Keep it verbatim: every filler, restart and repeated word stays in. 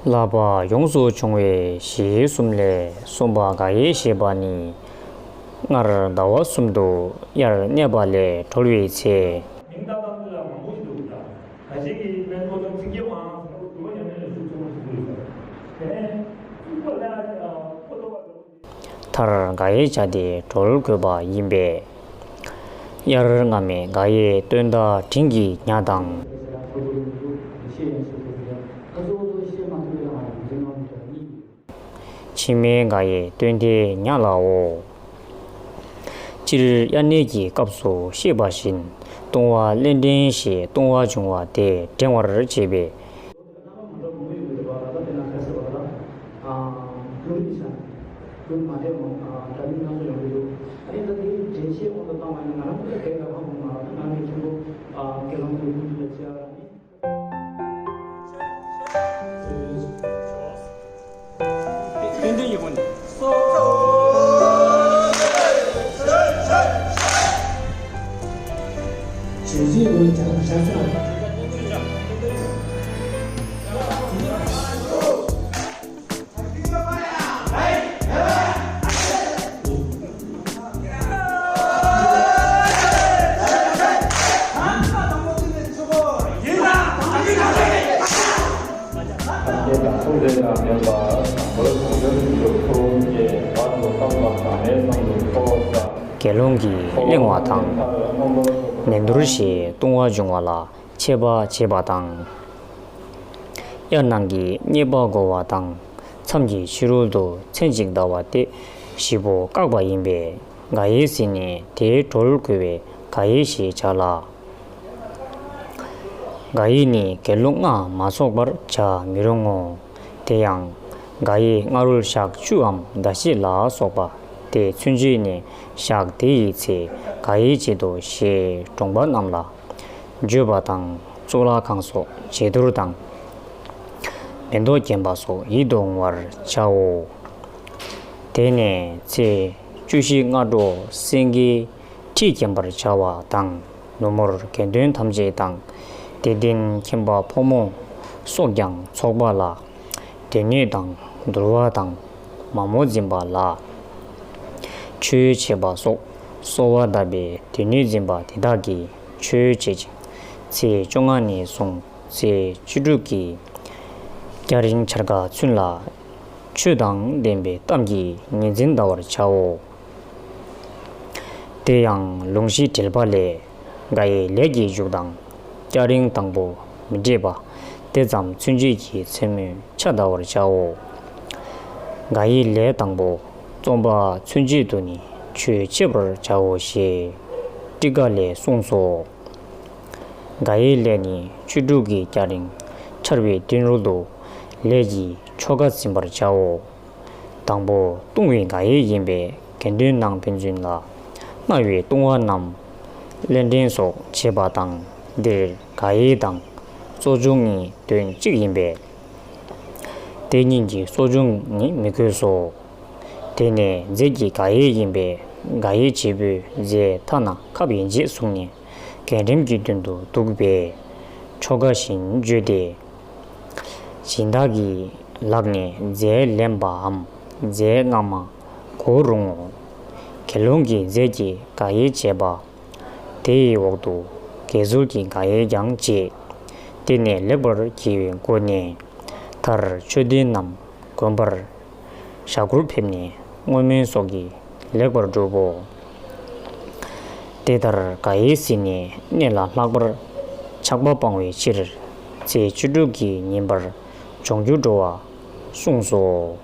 བསླབ་པ་ཡོངས་སུ་སྦྱོང་བའི་གཞི་གསུམ་ལས་གསུམ་པ་ག་ཡེ་ཞེས་པ་ནི། སྔར་ཟླ་བ་གསུམ་དུ་དབྱར་གནས་པ་ལས་གྲོལ་བའི་ཚེ། མཐར་ག་ཡེ་བྱ་སྟེ་གྲོལ་དགོས་པ་ཡིན་པས། དབྱར་སྔ་མའི་ག་ཡེ་སྟོན་ཟླ་འབྲིང་གི་ཉ་དང་། ཕྱི་མའི་ག་ཡེ་སྟོན་ཟླའི་ཉ་ལའོ། སྤྱིར་དབྱར་གནས་ཀྱི་སྐབས་སུ་བཤད་པ་བཞིན་ལྟུང་བ་ལས་འབྲས་ཞེས་ལྟུང་བ་འབྱུང་བ་དེ་འབྲེང་བར་བྱེད་པས། དགེ་སློང་གིས་གླེང་བ་དང་། ནན་ཏུར་ཞེས་ལྟུང་བ་འབྱུང་བ་ལ་ཆད་པ་བྱེད་པ་དང་། དབྱར་གནང་གི་རྙེད་པ་བགོ་བ་དང་། མཚམས་ཀྱི་ཕྱི་རོལ་དུ་མཚན་ཅིག་བཟླ་བ་སྟེ་བཞི་པོ་བཀག་པ་ཡིན་པས། ག་ཡེ་ཟེར་ནས་དེ་གྲོལ་དགོས་པས་ག་ཡེ་ཞེས་བྱ་ལ། ག་ཡེ་ནི་དགེ་སློང་ལྔ་མ་ཚོགས་པར་བྱ་མི་རུང་ངོ་། དེ་ཡང་ག་ཡེ་སྔ་རོལ་ཞག་བཅུའམ་ཟླ་ཕྱེད་ལ་སོགས་པ་སྟེ་ཚུན་ཆད་ནས་ཞག་དེ་ཡི་ཚེ་ག་ཡེ་བྱེད་དོ་ཞེས་དྲོངས་པ་རྣམས་ལ། བརྗོད་པ་དང་གཙུག་ལག་ཁང་སོགས་བྱི་དོར་དང་། མེ་ཏོག་བརྒྱན་པ་སོགས་ཡིད་དུ་འོང་བར་བྱའོ། དེ་ནས་ཚེས་བཅུ་བཞི་སྔ་དྲོ་སེང་གེའི་ཁྲི་བརྒྱན་པར་བྱ་བ་དང་། ནུབ་མོར་དགེ་འདུན་ཐམས་ཅད་དང་། དད་ལྡན་ཁྱིམ་པ་ཕོ་མོ་སོགས་ཀྱང་ཚོགས་པ་ལ། སྡེ་སྣོད་དང་འདུལ་བ་དང་མ་མོ་འཛིན་པ་ལ་ཆོས་བྱེད་པ་སོགས་གསོལ་བ་བཏབ་པའི་སྡེ་སྣོད་འཛིན་པ་དེ་དག་གིས་ཆོས་བྱེད་ཅིང་། ཚེས་བཅོ་ལྔ་ནས་བཟུང་ཚེས་བཅུ་དྲུག་གི་སྐྱ་རེངས་འཆར་ཀ་ཚུན་ལ་ཆོས་དང་ལྡན་པའི་གཏམ་གྱི་ཉི་འཛིན་བཟླ་བར་བྱའོ། དེ་ཡང་ལུང་གཞི་འགྲེལ་པ་ལས། ག་ཡེ་ལས་ཀྱི་མཇུག་དང་། སྐྱ་རེངས་དང་པོ་མི་འདྲེས་པ། དེ་ཙམ་ཚུན་ཆད་ཀྱི་མཚན་མོའི་ཆ་བཟླ་བར་བྱའོ། ག་ཡེ་ལས་དང་པོ་རྩོམ་པ་ཚུན་ཆད་དུ་ནི་ཆོས་འཆད་པར་བྱའོ་ཞེས་ཊཱི་ཀ་ལས་གསུངས་སོ། ག་ཡེ་ལས་ནི་བཅུ་དྲུག་གི་སྐྱ་རེངས་འཆར་བའི་མདུན་རོལ་དུ་ལས་ཀྱི་ཆོ་ག་འཛིན་པར་བྱའོ། དང་པོ་ལྟུང་བའི་ག་ཡེ་ཡིན་པས་དགེ་འདུན་ནང་ཕན་ཚུན་ལ་སྔ་བའི་ལྟུང་བ་རྣམས་ལས་འབྲས་སོགས་བྱེད་པ་དང་། འདིར་ག་ཡེ་དང་གཙོ་སྦྱོང་གཉིས་དོན་གཅིག་ཡིན་པས། དེ་གཉིས་ཀྱི་གཙོ་སྦྱོང་ནི་མི་དགོས་སོ། དེ་ནས་རྫས་ཀྱི་ག་ཡེ་ཡིན་པས་ག་ཡེ་བྱེད་པོས་རྫས་ཐ་ན་ཁབ་ཡན་ཆད་བཟུང་ནས་རྒན་རིམ་གྱི་མདུན་དུ་འདུག་པས་ཆོ་ག་བཞིན་བརྗོད་དེ། སྦྱིན་བདག་གི་ལག་ནས་རྫས་ལེན་པའམ་རྫས་སྔ་མ་གོ་རུང་ངོ་། དགེ་སློང་གིས་རྫས་ཀྱི་ག་ཡེ་བྱས་པ། དེ་ཡི་འོག་ཏུ་དགེ་ཚུལ་གྱི་ག་ཡེ་ཀྱང་བྱེད། དེ་ནས་ལེགས་པར་བགྱིས་པའི་སྒོ་ནས། མཐར་མཆོད་རྟེན་ནམ་དགོན་པར་ཞབས་སྐུར་ཕེབས་ནས་བསྔོ་སྨོན་སོགས་ཀྱིས་ལེགས་པར་གྲུབ་བོ། དེ་ལྟར་ག་ཡེ་ཟིན་ནས་གནས་ལ་ལྷག་པར་ཆགས་པ་སྤང་བའི་ཕྱིར། ཚེས་བཅུ་དྲུག་གི་ཉིན་པར་ལྗོངས་རྒྱུ་འགྲོ་བ་གསུངས་སོ།